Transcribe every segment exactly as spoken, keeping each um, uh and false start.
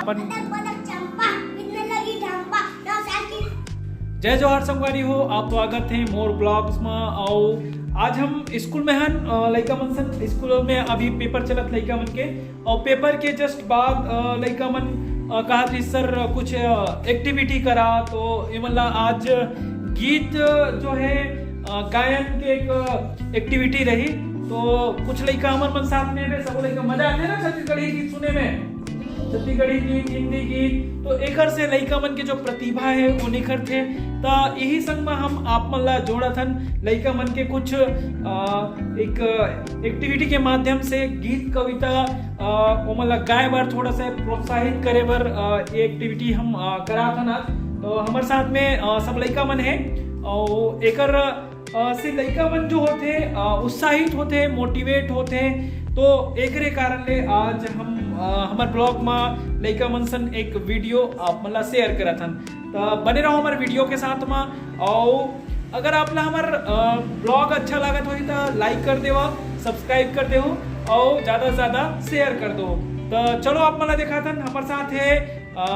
अपन पदक पदक चंपा, बिनने लगी ढांपा, नौ साल की। जय जोहार संगवारी हो, आप स्वागत है मोर ब्लॉग्स में। और आज हम स्कूल में हन, अ, लइका मन सन, स्कूल में अभी पेपर चलत लइका मन के, और पेपर के जस्ट बाद, अ, लइका मन, अ, कहत रही, "सर, कुछ, अ, एक्टिविटी करा।" तो ये मन ला आज गीत जो है, अ, गायन के एक, अ, एक्टिविटी रही। तो कुछ लइका हमर मन साथ में रहे, सब लइका मजा आते ना छत्तीसगढ़ी गीत सुने में। छत्तीसगढ़ी गीत, हिंदी गीत, तो एकर से लइका मन के जो प्रतिभा है वो निखरथे। त यही संग में हम आप मन ला जोड़त हन, लइका मन के कुछ, अ, एक एक्टिविटी के माध्यम से गीत कविता, अ, ओमन ला गाए बर थोड़ा सा प्रोत्साहित करे बर, अ, ये एक्टिविटी हम, अ, करात हन आज। तो हमर साथ में, अ, सब लइका मन है और एकर अ, से लइका मन जो होथे, अ, उत्साहित होथे, मोटिवेट होथे। तो एकरे कारण ले आज हम, अ, हमर ब्लॉग म लइका मन सन एक वीडियो आप मन ला शेयर करत हन। त बने रहो हमर वीडियो के साथ म। और अगर आप ला हमर, अ, ब्लॉग अच्छा लागत होही त लाइक कर देवा, सब्सक्राइब कर देहू और ज्यादा से ज्यादा शेयर कर दो। त चलो आप मन ला देखात हन, हमर साथ है अ,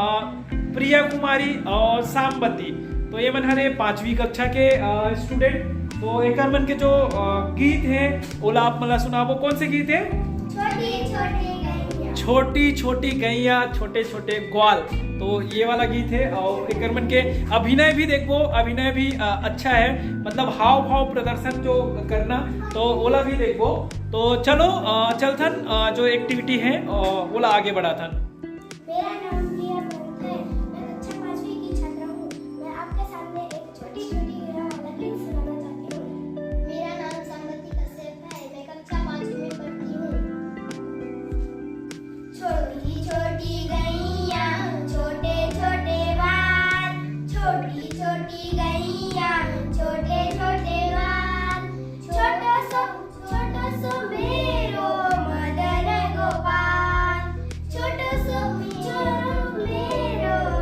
प्रिया कुमारी और सामवती। तो ये मन हरे पांचवी कक्षा के, अ, स्टूडेंट। तो एकर मन के जो, अ, गीत है, ओला आप मन ला सुनाबो। कौन से गीत है? छोटी छोटी गैया। छोटी छोटी गैया, छोटे छोटे ग्वाल। तो ये वाला गीत है और एकर मन के अभिनय भी देखबो, अभिनय भी, अ, अच्छा है, मतलब हाव भाव प्रदर्शन जो करना, तो ओला भी देखबो। तो चलो, अ, चलथन, अ, जो एक्टिविटी है, अ, ओला आगे बढ़ाथन। मेरा नाम प्रिया पंत है। मैं कक्षा पाँचवीं की छात्रा हूँ। मैं आपके सामने एक छोटी छोटी गैया वाला गीत सुनाना चाहती हूँ। मेरा नाम संगति कश्यप है। मैं कक्षा पाँचवीं में पढ़ती हूँ। छोटी छोटी गैया, छोटे छोटे बाल, छोटी छोटी गैया, छोटे छोटे बाल, छोटो सो छोटो सो मेरो मदन गोपाल, छोटो सो मेरो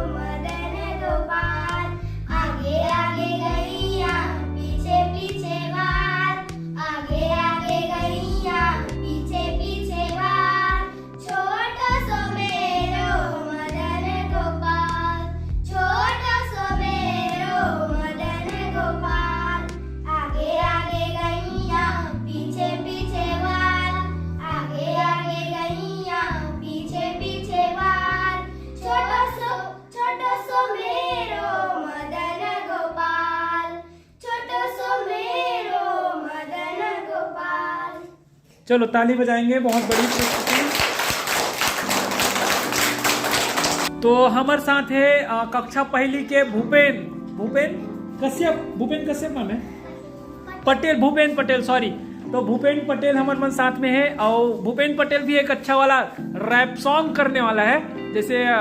मदन गोपाल। आगे आगे गैया, पीछे पीछे बाल, आगे आगे गैया, पीछे पीछे बाल। छोटो सो मेरो मदन गोपाल, छोटो सो मेरो मदन गोपाल। आगे आगे गैया, पीछे पीछे बाल, आगे आगे गैया, पीछे पीछे बाल। छोटो सो छोटो सो मेरो मदन गोपाल, छोटो सो मेरो मदन गोपाल। चलो, ताली बजाएंगे, बहुत बड़ी प्रस्तुति। तो हमर साथ है, अ, कक्षा पहली के भूपेन, भूपेन कश्यप, भूपेन कश्यप नाम है, पटेल, भूपेन पटेल, सॉरी। तो भूपेन पटेल हमर मन साथ में है और भूपेन पटेल भी एक अच्छा वाला रैप सॉन्ग करने वाला है, जैसे, अ,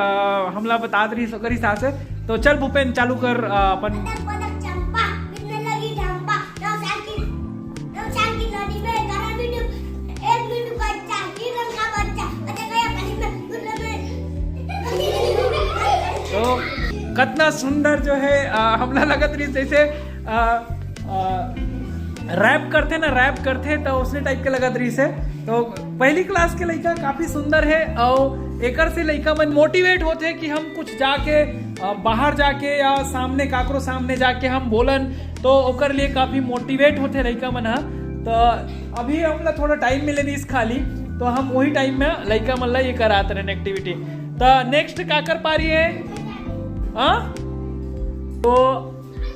हमला बतात रही ओकर हिसाब से। तो चल भूपेन, चालू कर, अ, अपन। पदक पदक चंपा, बिनने लगी ढांपा, नौ साल की, नौ साल की नदी में करा भी डूब, एक भी डूब बच्चा, तीन रंग का बच्चा, पता गया पानी में, घुटने में। तो कितना सुंदर जो है, अ, हमला लगत रही जैसे, अ, अ, रैप करथे ना, रैप करथे तो उसने टाइप के लगत रही से। तो पहली क्लास के लइका काफी सुंदर है और एकर से लइका मन मोटिवेट होथे कि हम कुछ जाके, अ, बाहर जाके या सामने काकरो सामने जाके हम बोलन तो ओकर लिए काफी मोटिवेट होथे लइका मन ह। तो अभी हमला थोड़ा टाइम मिले रहिस खाली, तो हम वही टाइम में लइका मन ला ये करात रहन एक्टिविटी। तो नेक्स्ट काकर पारी है? हाँ, तो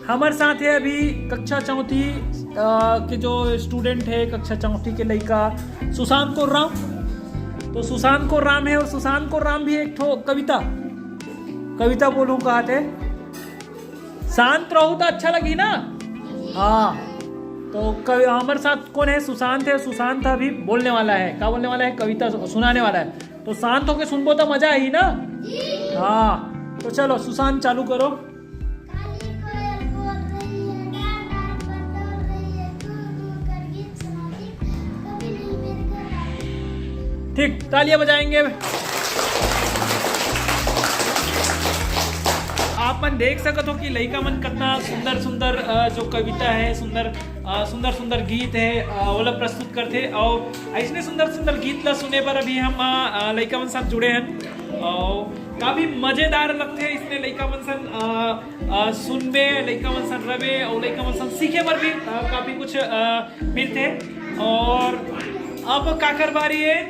हमर साथ है अभी कक्षा चौथी, अ, के जो स्टूडेंट है, कक्षा चौथी के लइका सुशांत कोर्राम। तो सुशांत कोर्राम है और सुशांत कोर्राम भी एक ठो कविता, कविता बोलूं कहत है, शांत रहू तो अच्छा लगी ना। हाँ, तो कवि-, हमर साथ कौन है? सुशांत है। सुशांत अभी बोलने वाला है। क्या बोलने वाला है? कविता सु-, सुनाने वाला है। तो शांत होके सुनबो तो मजा आई ना। हाँ, तो चलो सुशांत, चालू करो। काली कोयल बोल रही है, डार डार पर डोल रही है, दूर दूर कर गीत सुनाती, कभी नहीं मेरे घर आती। ठीक, तालियां बजाएंगे। आप मन देख सकत हो कि लइका मन कितना सुंदर सुंदर, अ, जो कविता है, सुंदर, अ, सुंदर सुंदर गीत है, अ, ओला प्रस्तुत करथे। और ऐसने सुंदर सुंदर गीत ला सुने बर अभी हम, अ, अ, लइका मन साथ जुड़े हन। और काफी मजेदार लगथे इसने लइका मन सन, अ, अ, सुनबे, लइका मन सन रबे अउ लइका मन सन सीखे बर भी, अ, काफी कुछ, अ, मिलथे। और अब काकर बारी है,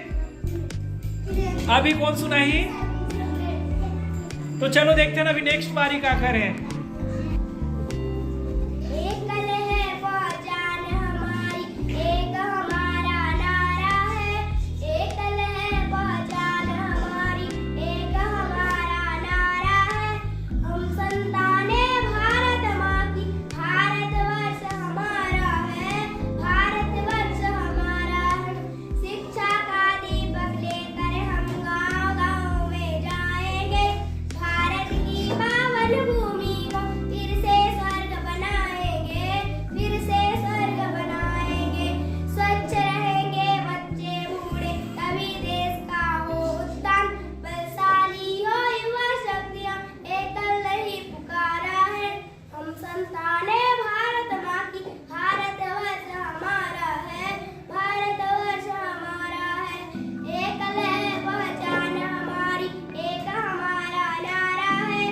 अभी कौन सुनाही? तो चलो देखते हैं ना अभी नेक्स्ट बारी काकर है। एकल है पहचान हमारी, एक हमारा नारा है। एकल है पहचान हमारी, एक हमारा नारा है। हम संताने भारत माँ की, भारतवर्ष हमारा है, भारतवर्ष हमारा है। शिक्षा का दीपक लेकर हम गांव गांव में जाएंगे। भारत की पावन भूमि को फिर से स्वर्ग बनाएंगे, फिर से स्वर्ग बनाएंगे। स्वच्छ रहेंगे बच्चे बूढ़े, तभी देश का हो उत्थान। बलशाली हो युवा शक्तियां, एकल नहीं पुकारा है। हम संताने भारत माँ की, भारतवर्ष हमारा है, भारतवर्ष हमारा है। एकल है पहचान हमारी, एक हमारा नारा है।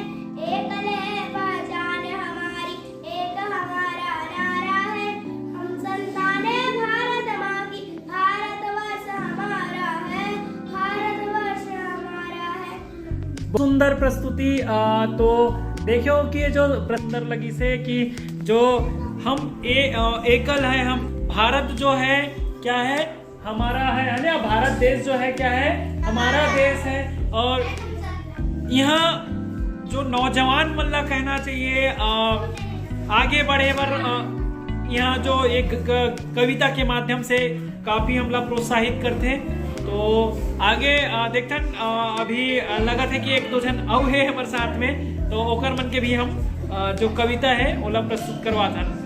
एकल है पहचान हमारी, एक हमारा नारा है। हम संताने भारत माँ की, भारतवर्ष हमारा है, भारतवर्ष हमारा है। बहुत सुंदर प्रस्तुति। अ, तो देखियो कि ये जो प्रस्तुत लगी से कि जो हम ए-, अ, एकल है, हम भारत जो है, क्या है, हमारा है, है ना? भारत देश जो है, क्या है, हमारा देश है। और यहाँ जो नौजवान मन ला कहना चाहिए, अ, आगे बढ़े बर, अ, यहाँ जो एक क-, कविता के माध्यम से काफी हमला प्रोत्साहित करथे। तो आगे, अ, देखथन, अ, अभी, अ, लगत है कि एक दो झन अउ है हमर साथ में, तो ओकर मन के भी हम, अ, जो कविता है, ओला प्रस्तुत करवाथन।